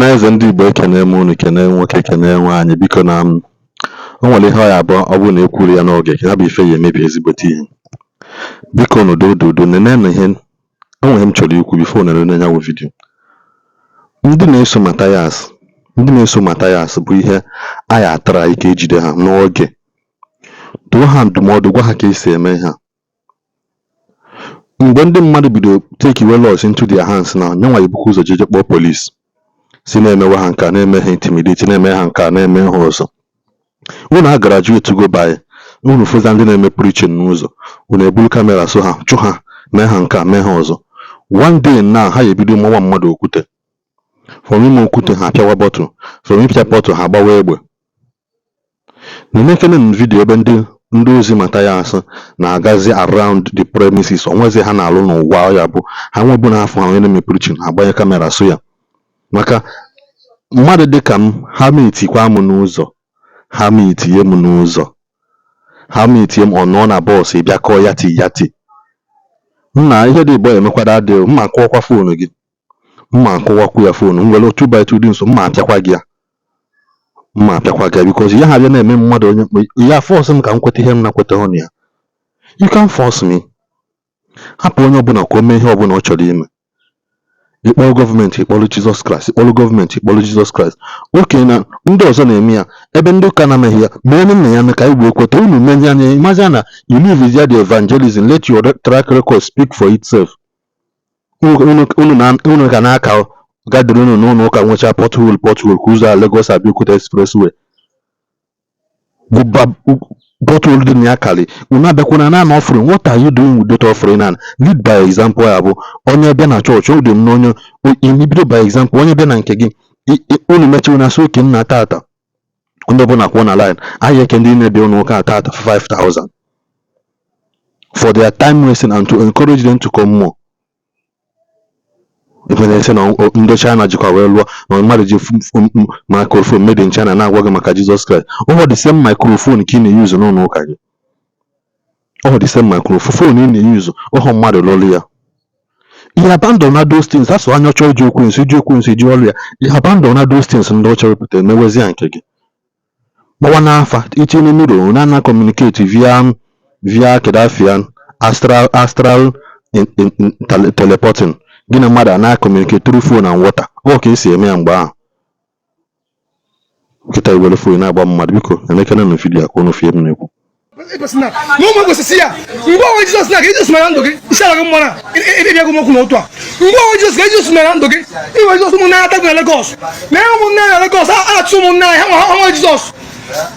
Ọhaneze ndị Igbo, ekene m unu, kene nwoke, kene nwaanyị. Biko, na m o nwere ihe ọ ya abụ, ọ bụrụ na e kwuru ya n'oge, ya bụ ife ya emebi ezigbote ihe. Biko nụ, dododo nenenụ ihe o nwere m chọrọ ikwu before nere ya wụ video. Ndị na-eso Mathias, ndị na-eso Mathias bụ ihe a ya atara ike ejide ha n'oge, dụọ ha ndụmọdụ, gwa ha ka esi eme ihe a. Mgbe ndị mmadụ bido take laws into their hands, na nyanwa ebukwa ụzọ jeje kpọọ police, si na-emewe ha nke a, na-eme ha intimidate, na-eme ha nke a, na-eme ha ọzọ. Unu a graduate go by unu fụza ndị na-eme preaching n'ụzọ, unu eburu camera so ha, chụ ha, mee ha nke a, mee ha ọzọ. One day now, ha ebido mawa mmadụ okwute. From ime okwute, ha apịawa bottle. From ịpịa bottle, ha agbawa egbe. Nenekene m video ebe ndị ozi Mathias na-agazi around the premises onwezi ha na-alụ n'ụwa. Ya bụ ha nwebụ n'afọ ha onye na-eme preaching, ha agbanye camera so ya, maka mmadụ dịka m, ha meetikwa m n'ụzọ, ha meetie m n'ụzọ, ha meetie m, ọ nọ na bus bịa kọọ yati yati nna ihe dị igbo emekwada adịghị mma. Akụwakwa phone gị, mma akụwakwu ya phone m, were 2 by 2 dị nso, mma apịakwa gị ya, mma apịakwa gị ya, because ya ha bịa na-eme mmadụ onye ya force m ka m kweta ihe m na-kweta na ya. You can force me. Hapụ onye ọbụla ka o mee ihe ọbụla ọ chọrọ ime. Ịkpọrọ gọọmenti, ịkpọrọ Jizọs Kraịst, ịkpọrọ gọọmenti, ịkpọrọ Jizọs Kraịst. Oke na ndị ọzọ na-eme ya, ebe ndị ụka na-amaghị ya mee nna ya ka anyị wee kweta unu menye anya. Ịmazi na you live ya the evangelism, let your track record speak for itself. Unu ga na-aka gadịrị unu n'ụlọ ụka nwechaa pothole, pothole ka ụzọ a Lagos Abeokuta Expressway gụba pothole dị na ya karị. Unu abịakwana na offering. What are you doing with that offering? And lead by example. Ya bụ onye bịa na chọọchị, o dị m n'onye ibido by example. Onye bịa na nke gị, unu mechaa, unu asị oke nna, tata onye ọbụla kwụọ na line ahịa, eke ndị na-ebịa ụlọ ụka tata 5000 for their time wasting and to encourage them to come more. Ife na-ese na ndị China jikwa wee lụọ na mmadụ ji microphone made in China na-agwa gị maka Jesus Christ. Ọ the same microphone ka ị na-eyuzu n'ụlọ ụka gị. Ọ the same microphone ị na-eyuzu, ọhụ mmadụ lụrụ ya. Ihe abandon na those things, asụ anya chọọ iji ekwensu, iji ekwensu, iji ọrụ ya. Ihe abandon na those things ndị ọcha wepụtara, mewezi ya nke gị, gbawa n'afa, itinye mirror na na communicate via kedafia astral teleporting. Gị na mmadụ a na-communicate through phone and water. Ọ ka esi eme ya mgbe ahụ. Kịta iwere phone na-agba mmadụ. Biko, emekene na video a ka unu fie m na-ekwu. Ịkwesị na na ụmụ ekwesịsị ya. Mgbe onwe Jizọs na ka Jizọs mere na ndụ gị, isi ala gị mmụọ na ịbịa gị okwu n'otu a. Mgbe onwe Jizọs ka Jizọs mere na ndụ gị, iwe Jizọs, ụmụnne ya tagbu na Legọs na ụmụnne ya na Legọs a na-achụ ụmụnne ya ha nwe Jizọs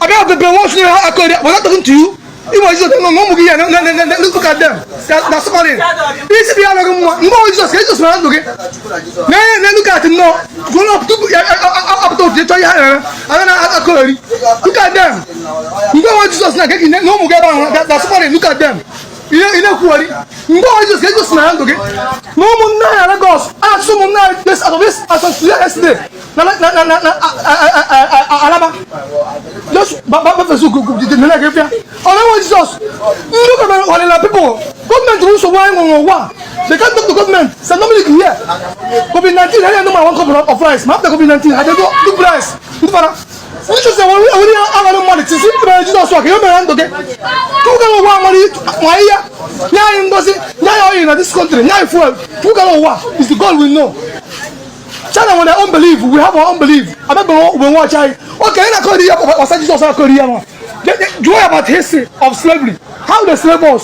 abịa bebe nwa osu ha akọrị. Was I talking to you? Iwe Jizọs na ụmụ gị ya na look at them na suffering. Isi bụ ya alụghị mma. Mgbe onwe Jizọs ka Jizọs mere na ndụ gị na look at nnọọ grown up tupu apụta otu chọọ ihe ha na-eme aga na akọrị. Look at them. Mgbe onwe Jizọs na nke na ụmụ gị ebe ahụ na suffering, look at them. Ị na-ekwugheri. Mgbe onwe Jizọs ka Jizọs mere na ndụ gị na ụmụnne ya na Lagos a na-achụ ụmụnne ya this as of this as of yesterday na Alaba just ba Facebook nene gị bịa ọ na-enwe Jizọs. Ndị gọọmenti ọdịna people, gọọmenti bụ nsogbu anyị nwere n'ụwa. They can't talk to government. St. Dominic here, COVID-19, ha na-eme one cup of rice, ma after COVID-19 ha dey do rice. Ndị fara ndị chọsị enwere ihe aghara mmadụ tisi mere Jizọs a ka ihe mere na ndụ gị tupu gara ụwa mara ma ihe nye anyị ngozi, nye anyị oil na this country, nye anyị fuel. Tupu gara ụwa is the God we know. China nwere their own belief, we have our own belief. Abẹ́bẹ̀rẹ̀ òwe wọn ọcha anyị. Okay, ị na-akọrọ ihe gbasara Jizọs, akọrọ ihe nwa. Jụọ ya about history of slavery, how they slave us.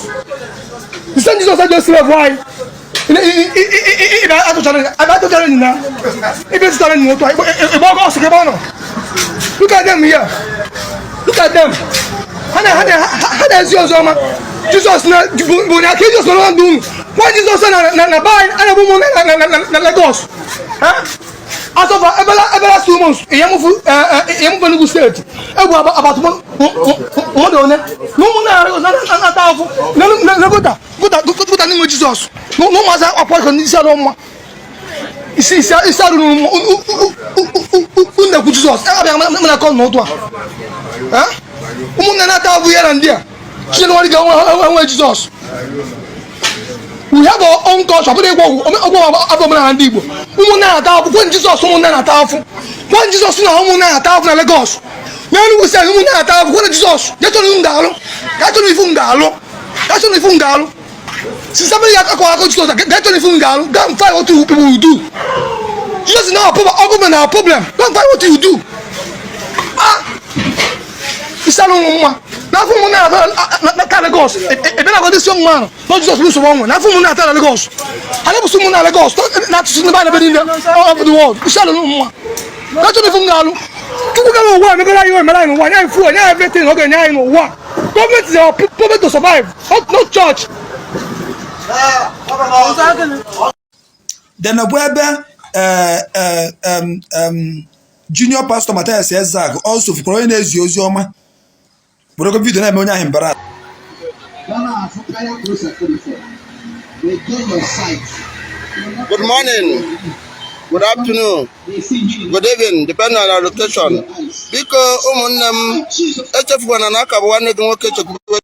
The same Jesus dey slave anyị. Atụchara enyi na ebe zụtara enyi otu a ịgba ọgọ ọsọ ebe ọ nọ. Look at them here, look at them. Ha na-ezi ozi ọma Jizọs na bụ na ka Jizọs nọ na ndụ unu. Nwa Jizọs na be anyị a na-egbu ụmụ na Lagos. As of ebe last 2 months, ihe mụfu Enugu Steeti egwu abatụ mmadụ one na ụmụ na Lagos na-ata afụ na gota gota gota n'inwe Jizọs na ụmụazị akwụkwọ iko n'isi arụ mma isi isi isi arụ unu na-ekwu Jizọs abịa m na-akọ n'ụtụ a. Ụmụnne na-ata afụ ya na ndị a Chineke nwere ga enwe Jizọs. We have our own culture. Ọ bụrụ ịgwọ ọgwụ, ọgwụ abụ omenala ndị Igbo. Ụmụnne na-ata afụ kwen Jizọs, ụmụnne na-ata afụ kwen Jizọs na ụmụnne na-ata afụ na Lagos, na Enugu State. Ụmụnne na-ata afụ kwen Jizọs. Jee chọrọ m ga-alụ, ka chọrọ ifu m ga-alụ, ka chọrọ ifu m ga-alụ. Since somebody akọ akọ Jizọs, ga chọrọ ifu m ga-alụ. Go and find what you people will do. Jesus is not our problem. Our government na our problem. Go and find what you do. Ah, isi alụ ụmụ nwa n'afọ ụmụ na-ata Lagos ebe na agọdị isi ọnwụ ahụ na Jizọs bụ nsogbu ọnwụ n'afọ ụmụ na-ata na Lagos alebụsị ụmụ na Lagos na-atụsụ ndị ebe niile all over the world. Isi alụ ụmụ nwa na chọrọ ifu m ga-alụ. Chukwu gara ụwa emegara anyị, emere anyị n'ụwa, nye anyị fuel, nye anyị everything ọ ga-enye anyị n'ụwa. Gọọmenti is our problem to survive, not church. Then bụ ebe junior pastor Mathias Ezeaku also fụkwara onye na-ezi ozi ọma werekwa video na-eme onye ahụ embarrass. Good morning, good afternoon, good evening, depending on your location. Biko ụmụnne m, echefukwana na ọ ka bụ nwanne gị nwoke Chekwube.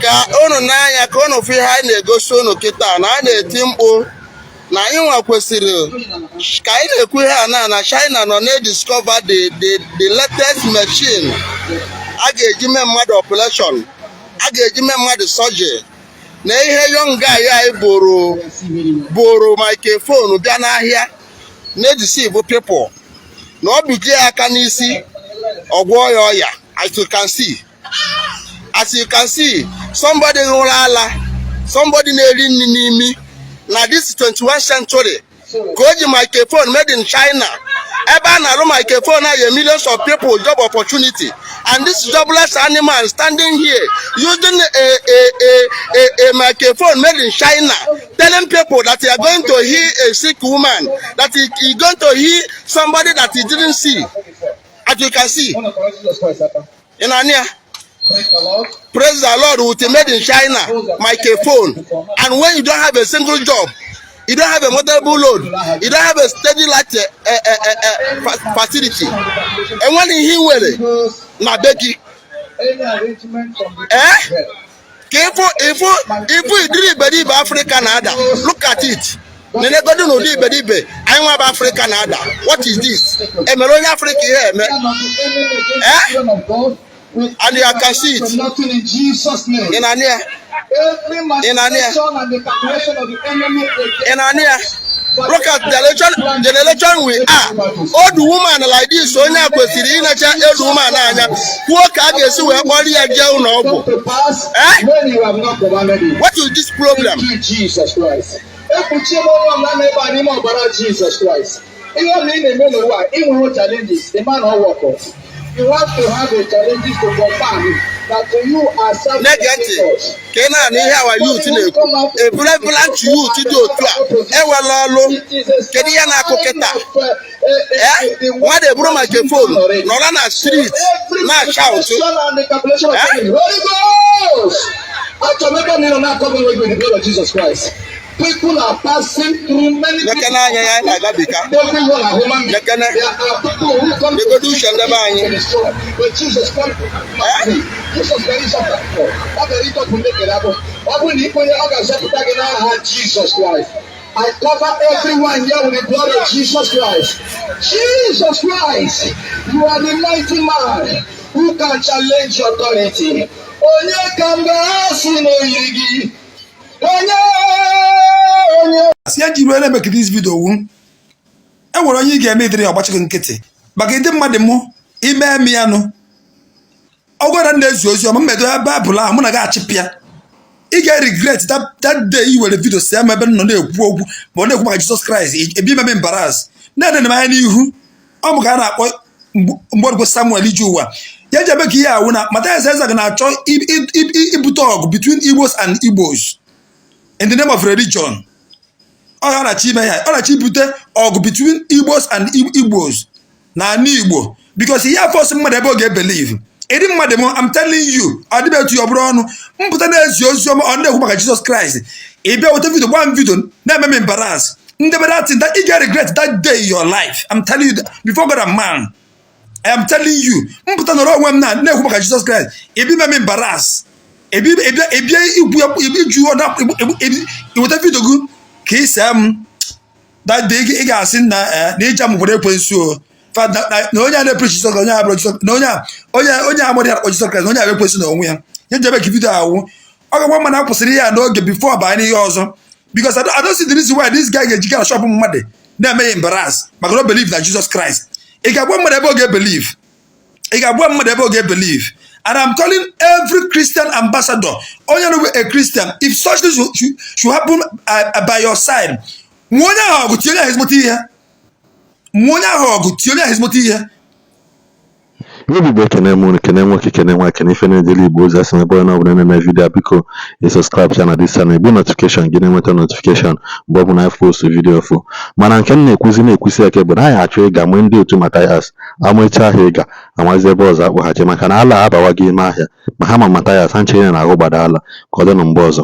Ka unu n'anya, ka unu fụ ihe anyị na-egosi unu kịta na a na-eti mkpu na anyị nwa kwesịrị ka anyị na-ekwu ihe a na China nọ na-ediscover the latest machine a ga-eji mee mmadụ operation, a ga-eji mee mmadụ surgery, na ihe young guy anyị buru microphone bịa n'ahịa na-edeceive people na ọ bijie aka n'isi ọ gwọọ ya ọya. As you can see, as you can see, somebody ṅụrụ ala, somebody na-eri nri n'imi na this 21st century ka o ji microphone made in China, ebe a na-arụ microphone a millions of people job opportunity, and this jobless animal standing here using a microphone made in China, telling people that he are going to heal a sick woman, that he going to heal somebody that he didn't see. As you can see in Ania, praise the Lord with a made in China microphone. And when you don't have a single job, you don't have a motorable load, you don't have a steady light facility, enweghị ihe ị nwere na be gị, eh? Ka ịfụ ịfụ ịfụ ịdịrị iberibe Afrịka na-ada. Look at it. Nenegodu n'ụdị iberibe anyị nwa bụ Afrịka na-ada. What is this? Emere onye Afrịka ihe eme, eh? And you can see it. Ị na-anụ ya? Ị na-anụ ya? Ị na-anụ ya? Look at the generation we are. Old woman like this, onye a kwesịrị ịnecha old woman anya kwuo ka a ga-esi wee kpọrọ ya jee ụlọ ọgwụ, eh? What is this problem? Ekpuchie m ọnwa m na ebe a n'ime ọbara Jizọs Kraịst. Ihe ọbụla ị na-eme n'ụwa, ị nwere challenges, the man or work. You have to have a challenges to confirm that you are serving. Na-ege ntị ka ị na-anụ ihe our youth na-ekwu. A vibrant youth dị otu a ewela ọlụ. Kedu ihe na-akụ kịta, eh? Mmadụ eburu microphone nọrọ na street na-shout. Eh? Holy Ghost! Achọrọ m ebe ọ na-akọ gị with the blood of Jesus Christ. People are passing through many Lekene anya ya na-agabiga. Everyone are human beings. Lekene. There are people who come to Legodu uche ndebe anyị. destroy. But Jesus come to Eh? Jesus ga ịzọpụta. Ọ gara ịtọpụ ndị kere abụ. Ọ bụrụ na ikwenye, ọ ga-azọpụta gị n'aha Jesus Christ. I cover everyone here with the blood of Jesus Christ. Jesus Christ, you are the mighty man who can challenge authority. Onye ka m ga-asị na oyiri gị? Onye, onye. Si ya ji ruo na-eme this video wu e nwere onye ị ga-eme idiri ọgbachi gị nkịtị maka ịdị mmadụ mụ ime eme ya nụ ọgwara na-ezi ozi ọma mmedo ya Baịbụl ahụ mụ na gị achịpịa. Ị ga-regret that day i were video si ama ebe m nọ na-ekwu okwu ma ọ na-ekwu maka Jizọs Kraịst ebi ime m embarrass na-ede m anya n'ihu. Ọ bụ ka a na-akpọ mgbọrọgwụ Samuel iji ụwa ya ji ebe ka ihe awụ na Mathias Ezeaku na-achọ ibute ọgụ between Igbos and Igbos in the name of religion. Ọ ga na-achọ ime ya, ọ na-achọ ibute ọgụ between Igbos and Igbos na ala Igbo because ihe afọ mmadụ ebe ọ ga-ebelieve ịdị mmadụ m. I'm telling you, ọ dịbe etu ya ọ bụrụ ọnụ mpụta na-ezi ozi ọma, ọ na-ekwu maka Jizọs Kraịst, ị bịa weta video gba m video na-eme m embarrass ndebe that thing that ị ga-regret that day in your life. I'm telling you that before God and man, I am telling you, mpụta nọrọ onwe m na na-ekwu maka Jizọs Kraịst, ị bịa ime m embarrass. Ebia ikwu iju iweta video gị ka ị see m that day, ị ga-asị na na ịja m gwara ekwensu o na onye a na-epreach Jizọs, onye a bụrụ Jizọs, na onye a onye a mụrụ ya akpọ Jizọs Kraịst, na onye a bụ ekwensu na onwe ya. Nye jebe ka video awụ ọ ga-agwa mma na akwụsịrị ya n'oge before banye n'ihe ọzọ, because I don't see the reason why this guy ga-eji gara shop mmadụ na-eme ya embarrass maka na o believe na Jesus Christ. Ị ga-agwa mmadụ ebe ọ ga-ebelieve? Ị ga-agwa mmadụ ebe ọ ga-ebelieve? And I'm calling every Christian ambassador, onye na a Christian, if such things should happen by your side, nwa onye ahụ ọgụ, tie onye ahụ ezigbote ihe. Nwa onye ahụ ọgụ, tie onye ahụ ezigbote ihe. Ihe bụ ekene m unu, kene nwoke, kene nwaanyị, kene ife na-ejele Igbo ozi. Asị m, ebe onye ọbụla na-eme video, biko ị subscribe ya na this channel, igbu notification gị, na-enweta notification mgbe ọbụla anyị post video fo. Mana nke m na-ekwuzi, na-ekwusi eke bụ na anyị achọ ịga nwee ndị otu Mathias amụcha ha, ịga amazi ebe ọzọ akpọghachi, maka na ala abawa gị ime ahịa ma ha ma Mathias ha nchere na ahụ gbada ala. Ka ọ dị na mgbe ọzọ.